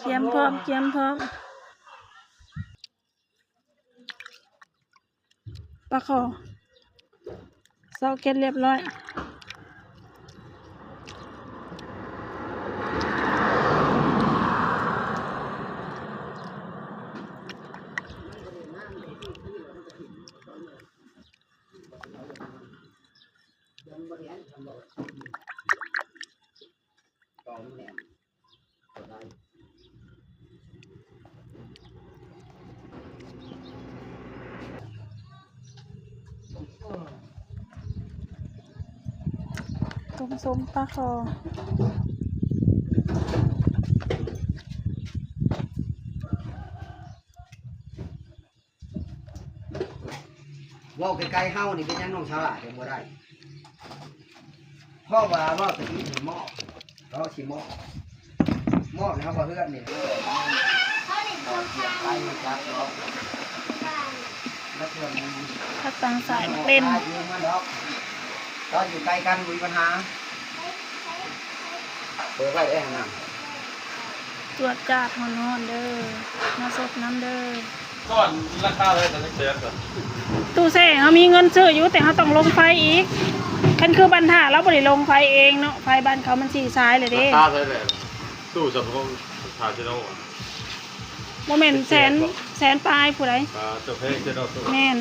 ກຽມພ້ອມ ກຽມພ້ອມ ປາຄໍ່ ຊອກເກັດລຽບຮ້ອຍ. ຕົ້ມສົ້ມປາຄໍ່. ເວົ້າໃກ້ໆເຮົານີ້ເປັນຫຍັງນ້ອງສາລາເຮັດບໍ່ໄດ້? ເພາະວ່າເວົ້າແຕ່ນີ້ມອບ ເຮົາຊິມອບ ມອບໃຫ້ເຮົາວ່າເຮືອນນີ້ ເຮົາສຽງໄປມັນຈັກເນາະ ແລ້ວເພື່ອນມັນ ພັກຕັ້ງສາຍມັກເຫຼັ້ນ ເຮົາຢູ່ໃກ້ກັນບໍ່ມີບັນຫາ. ເປີດໄວ້ເດ້ຫັ້ນນະ ຈວດຈາດຮ້ອນໆເດີ ມາສົດນຳເດີ. ກ່ອນລາຄາເທົ່າໃດ ແສນກ່ອນ? ຕູ້ແຊ່ເຮົາມີເງິນຊື້ຢູ່ ແຕ່ເຮົາຕ້ອງລົງໄຟອີກ. ຄັນຄືບ້ານທ່າ ລາວບໍ່ໄດ້ລົງໄຟເອງເນາະ ໄຟບ້ານເຂົາມັນສີ່ສາຍແລ້ວເດ້. ລາຄາເທົ່າໃດ? ຕູ້ສຳໂພງທ່າຊິໂນ ບໍ່ແມ່ນແສນ ແສນປາຍຜູ້ໃດ? ອ່າ ຕົວແພງເດ້ເນາະ. ແມ່ນ.